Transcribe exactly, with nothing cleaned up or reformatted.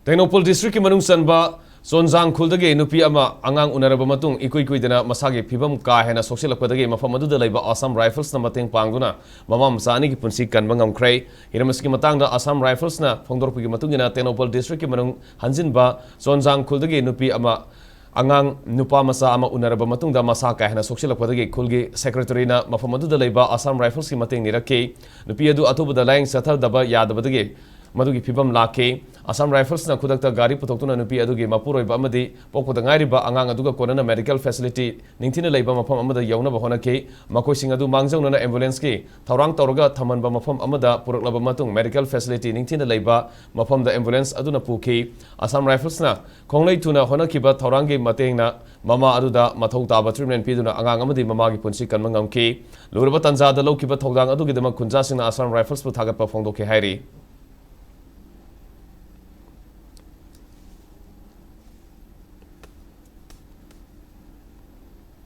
ꯇꯦꯡꯅꯧꯄꯜ ꯗꯤꯁꯇ꯭ꯔꯤꯛꯀꯤ ꯃꯅꯨꯡ ꯆꯟꯕ ꯆꯣꯟꯖꯥꯡ ꯈꯨꯜꯗꯒꯤ ꯅꯨꯄꯤ ꯑꯃ ꯑꯉꯥꯡ ꯎꯅꯔꯕ ꯃꯇꯨꯡ ꯏꯀꯨꯏ ꯀꯨꯏꯗꯅ ꯃꯁꯥꯒꯤ ꯐꯤꯕꯝ ꯀꯥ ꯍꯦꯟꯅ ꯁꯣꯛꯆꯤꯜꯂꯛꯄꯗꯒꯤ ꯃꯐꯝ ꯑꯗꯨꯗ ꯂꯩꯕ ꯑꯁꯥꯝ ꯔꯥꯏꯐꯜꯁꯅ ꯃꯇꯦꯡ ꯄꯥꯡꯗꯨꯅ ꯃꯃꯥ ꯃꯆꯥ ꯑꯅꯤꯒꯤ ꯄꯨꯟꯁꯤ ꯀꯟꯕ ꯉꯝꯈ꯭ꯔꯦ꯫ ꯍꯤꯔꯝ ꯑꯁꯤꯒꯤ ꯃꯇꯥꯡꯗ ꯑꯁꯥꯝ ꯔꯥꯏꯐꯜꯁꯅ ꯐꯣꯡꯗꯣꯔꯛꯄꯒꯤ ꯃꯇꯨꯡ ꯏꯟꯅ ꯇꯦꯡꯅꯧꯄꯜ ꯗꯤꯁꯇ꯭ꯔꯤꯛꯀꯤ ꯃꯅꯨꯡ ꯍꯟꯖꯤꯟꯕ ꯆꯣꯟꯖꯥꯡ ꯈꯨꯜꯗꯒꯤ ꯅꯨꯄꯤ ꯑꯃ ꯑꯉꯥꯡ ꯅꯨꯄꯥ ꯃꯆꯥ ꯑꯃ ꯎꯅꯔꯕ ꯃꯇꯨꯡꯗ ꯃꯁꯥ ꯀꯥ ꯍꯦꯟꯅ ꯁꯣꯛꯆꯤꯜꯂꯛꯄꯗꯒꯤ ꯈꯨꯜꯒꯤ ꯁꯦꯀ꯭ꯔꯦꯇꯔꯤꯅ ꯃꯐꯝ ꯑꯗꯨꯗ ꯂꯩꯕ ꯑꯁꯥꯝ ꯔꯥꯏꯐꯜꯁꯀꯤ ꯃꯇꯦꯡ ꯅꯤꯔꯛꯈꯤ꯫ ꯅꯨꯄꯤ ꯑꯗꯨ ꯑꯊꯨꯕꯗ ꯂꯥꯌꯦꯡ ꯆꯠꯊꯗꯕ ꯌꯥꯗꯕꯗꯒꯤ ꯃꯗꯨꯒꯤ ꯐꯤꯕꯝ ꯂꯥꯛꯈꯤ꯫ ꯑꯁꯥꯝ ꯔꯥꯏꯐꯜꯁꯅ ꯈꯨꯗꯛꯇ ꯒꯥꯔꯤ ꯄꯨꯊꯣꯛꯇꯨꯅ ꯅꯨꯄꯤ ꯑꯗꯨꯒꯤ ꯃꯄꯨꯔꯣꯏꯕ ꯑꯃꯗꯤ ꯄꯣꯛꯄꯗ ꯉꯥꯏꯔꯤꯕ ꯑꯉꯥꯡ ꯑꯗꯨꯒ ꯀꯣꯟꯅꯅ ꯃꯦꯗꯤꯀꯦꯜ ꯐꯦꯁꯤꯂꯤꯇꯤ ꯅꯤꯡꯊꯤꯅ ꯂꯩꯕ ꯃꯐꯝ ꯑꯃꯗ ꯌꯧꯅꯕ ꯍꯣꯠꯅꯈꯤ꯫ ꯃꯈꯣꯏꯁꯤꯡ ꯑꯗꯨ ꯃꯥꯡꯖꯧꯅꯅ ꯑꯦꯝꯕꯨꯂꯦꯟꯁꯀꯤ ꯊꯧꯔꯥꯡ ꯇꯧꯔꯒ ꯊꯝꯍꯟꯕ ꯃꯐꯝ ꯑꯃꯗ ꯄꯨꯔꯛꯂꯕ ꯃꯇꯨꯡ ꯃꯦꯗꯤꯀꯦꯜ ꯐꯦꯁꯤꯂꯤꯇꯤ ꯅꯤꯡꯊꯤꯅ ꯂꯩꯕ ꯃꯐꯝꯗ ꯑꯦꯝꯕꯨꯂꯦꯟꯁ ꯑꯗꯨꯅ ꯄꯨꯈꯤ꯫ ꯑꯁꯥꯝ ꯔꯥꯏꯐꯜꯁꯅ ꯈꯣꯡꯂꯩ ꯊꯨꯅ ꯍꯣꯠꯅꯈꯤꯕ ꯊꯧꯔꯥꯡꯒꯤ ꯃꯇꯦꯡꯅ ꯃꯃꯥ ꯑꯗꯨꯗ ꯃꯊꯧ ꯇꯥꯕ ꯇ꯭ꯔꯤꯠꯃꯦꯟ ꯄꯤꯗꯨꯅ ꯑꯉꯥꯡ ꯑꯃꯗꯤ ꯃꯃꯥꯒꯤ ꯄꯨꯟꯁꯤ ꯀꯟꯕ ꯉꯝꯈꯤ꯫ ꯂꯨꯔꯕ ꯇꯥꯟꯖꯥꯗ ꯂꯧꯈꯤꯕ ꯊꯧꯗꯥꯡ ꯑꯗꯨꯒꯤꯗꯃꯛ ꯈꯨꯟꯖꯥꯁꯤꯡꯅ ꯑꯁꯥꯝ ꯔꯥꯏꯐꯜꯁꯄꯨ ꯊꯥꯒꯠꯄ ꯐꯣꯡꯗꯣꯛꯈꯤ ꯍꯥꯏꯔꯤ꯫